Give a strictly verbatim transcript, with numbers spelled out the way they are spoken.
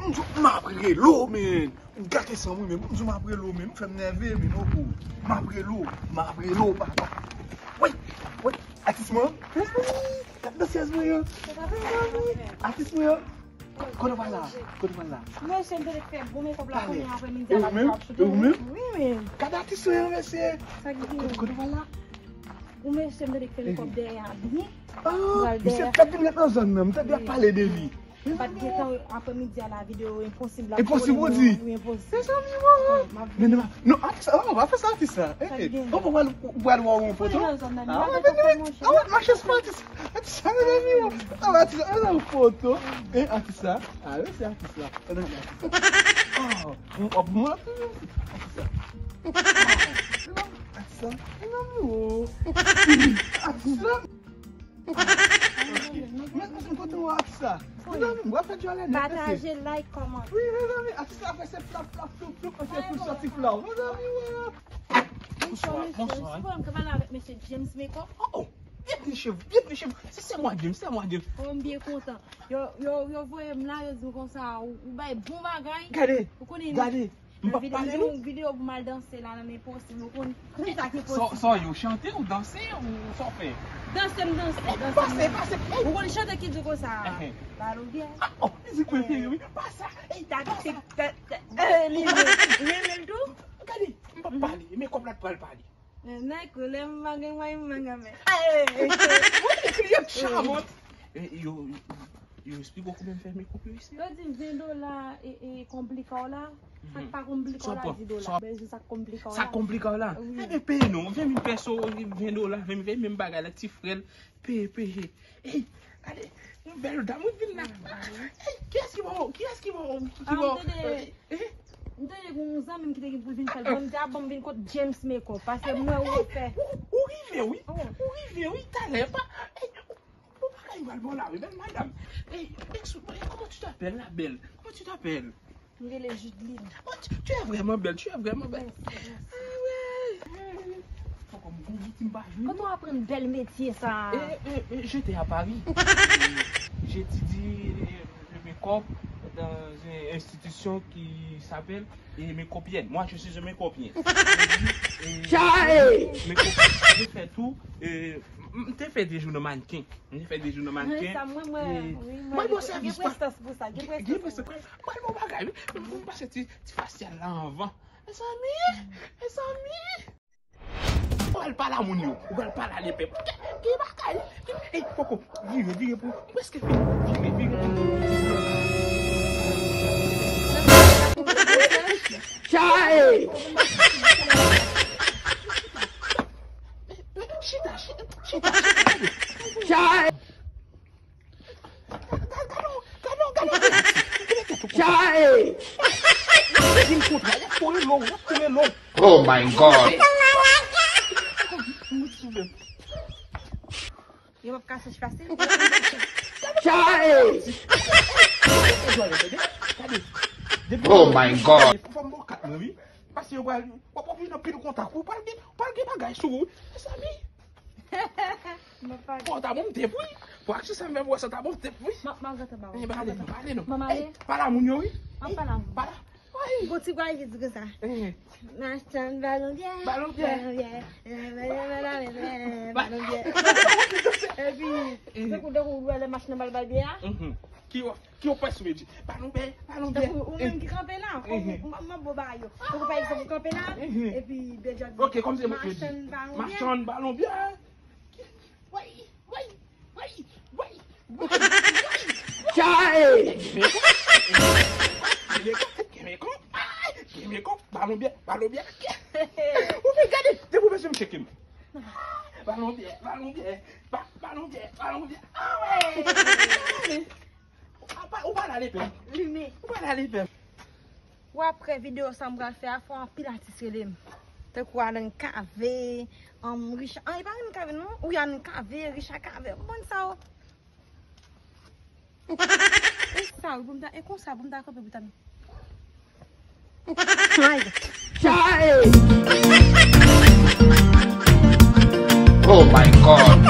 M di w m ap rele w, men. M gate san mwen, men. M di w m ap rele w, men. M fè m nève, men, non, bro. M ap rele w, m ap rele w, papa. Wi, wi, atis mwen. Gad dansèz mwen yo. Atis mwen yo. Kote w pral la? Kote w pral la? Mesye, m te fè bon makeup la kounye a aprè midi a la. Ou menm? Wi, men. Gad atis mwen yo, mesye. Sa ki gen? Kote w pral la? Ou mesye, m te fè makeup dèyè a byen. Ah, misye fèk vin ret nan zòn nan. M tande y ap pale de li. M pa t gen tan aprè midi a la, videyo enposib la. Enposib, ou di? Wi, enposib. Mezanmi, mwen. Men non, atis la, non, pa fè sa, atis la. Sa ki gen? Ou pral, ou pral wè yon foto. Ah, men, ah, mache sou atis. Atis la, mezanmi, mwen. Ah, atis la, yon foto. Eh, atis la. Ah, wi, se atis la. Ah, mwen, mwen, atis la. Atis la, mezanmi, oh. Atis la. Men, men, kote w atis la? Mezanmi, w ap fè djòlè nèt, mesye. Pataje, like, kòmante. Wi, mezanmi, atis la fè se flap, flap, floup, floup, mesye, pou sòti flaw. Mezanmi, wè. Bonswa, bonswa. Sipoze m ka pale avèk mesye James Makeup? Oh, oh. Byenvini chez vous, byenvini chez vous. Se, se mwen, James, se mwen, James. Oh, m byen kontan. Yo, yo, yo voye m la, yo di m konsa, ou, ou bay bon bagay. Gade, gade. M p ap pale, non. Videyo pou m al danse la, nan men posib. Ou konn, konn sa ki posib. Sa w, sa w, yo chante ou danse ou sa w fè? Danse, m danse, danse, m danse. Pase, pase. Ou konn chante ki di konsa, Balobyè. Ah, oh, mizik prefere, wi. Pase. Ey, taktik, ta, ta, eh, li, li renmen l tou. Gade, m p ap pale, men kòb la t pral pale. Nan koulè m pa gen mwayen m pa gen men. Ey, ey, ey. Wi, kliyant charmant. E, yo, yo eksplike w kouman m fè makeup yo isi? Yo di m ven dola, e, e, konplika w la. Sa k pa konplika w la, di dola. Bezwen sa k konplika w la. Sa k konplika w la? Wi. Ebyen, peye non. Ven mil pèso, ven dola, ven mil, ven menm bagay la, ti frè l, peye, peye. Ey, gade, yon bèl dam, wi, vin la. Ey, kiyès ki ba w, kiyès ki ba w, ki ba w, eh? M tande gen yon zanmi m ki te gen pou l vin fè l. Bon, m di, a, bon, m vin kot James Makeup, paske m wè ou ap fè. Ou, ou rive, wi. Ou rive, wi, talè. Pa, ey, ou, ou pa ka rive al bò la, wi, bèl madanm. Ey, ey, kòman tu t'appelles, la belle? Comment tu t'appelles? M rele Judeline. Oh, tu, tu es vraiment belle, tu es vraiment belle. Merci, merci. Ah ouais. Fò kòm gon viktim pa jwenn. Kote w aprann bèl metye sa? Eh, eh, eh, j'étais à Paris. J'étudie, eh, le make-up dans une institution qui s'appelle, eh, Makeupienne. Moi, je suis un makeupien. Chay! Makeup, je fais tout. Eh, m, m te fè de jou nan mannequin. M te fè de jou nan mannequin. Sa, mwen, mwen, wi, mwen, gen prestans pou sa, gen prestans pou sa. Mwen, bon bagay, wi. Mwen pase ti, ti fasyal la anvan. Mezanmi, mezanmi. Ou pral pale a moun yo, ou pral pale a lepèp. Ki, ki bagay? Ki, ey, koko, vire, vire pou, ou prèske fini. Vire, vire pou. Chay! Chita, chita, chita, chita. Chay! Gade, gade, gade, gade. Chay! Vin kontra, y ap touye lòw, y ap touye lòw. Oh my God! Yo p ap ka sèch fasil. Chay! Oh my God! Fò m ba w kat mwen, wi. Paske yo pral, w ap oblije nan pil kontak, ou pral gen, pral gen bagay sou ou. Mezanmi. Bon, ta bon m te pou wi. Pou aksyon sa m fè pou wè sa ta bon m te pou wi. M ap, m ap gentan ba w. Eh, pale non, pale non. Mwen ale. Ey, pale a moun yo wi. M ap pale a moun. Pale. Gon ti bagay ki di konsa. Eh. Machann balon byè. Balon byè. Balon byè. Balon byè. Epi, tankou, tankou ou wè lè machann nan bal, bal byè a. Mhm. Ki wè? Ki yo pès ou di? Balon byè, balon byè. Tankou ou menm ki kanpe la, kòm m ap bo bagay yo. Tankou pa egzanp ou kanpe la, epi byè di. Ok, kòm se mwen ki di. Machann balon byè. Machann balon byè. Woy, woy, woy, woy, woy, woy. Chay! Kemeko, kemeko, kemeko, balon byè, balon byè. Ou vin gade, depi ou bezwen m tcheke m. Balon byè, balon byè, ba, balon byè, balon byè. Ah ouais! Ou pa, ou pa la lepè. Limen. Ou pa la lepè. Ou apre videyo sa m pral fè a, fò anpil atis rele m. Tankou Alan Cavé, um, Richard, ah, e pa Alan Cavé non, wi Alan Cavé, Richard Cavé, ou konn sa yo. E sa wi, pou m ta, e konsa pou m ta kanpe pou ta. Chay! Chay! Oh my God!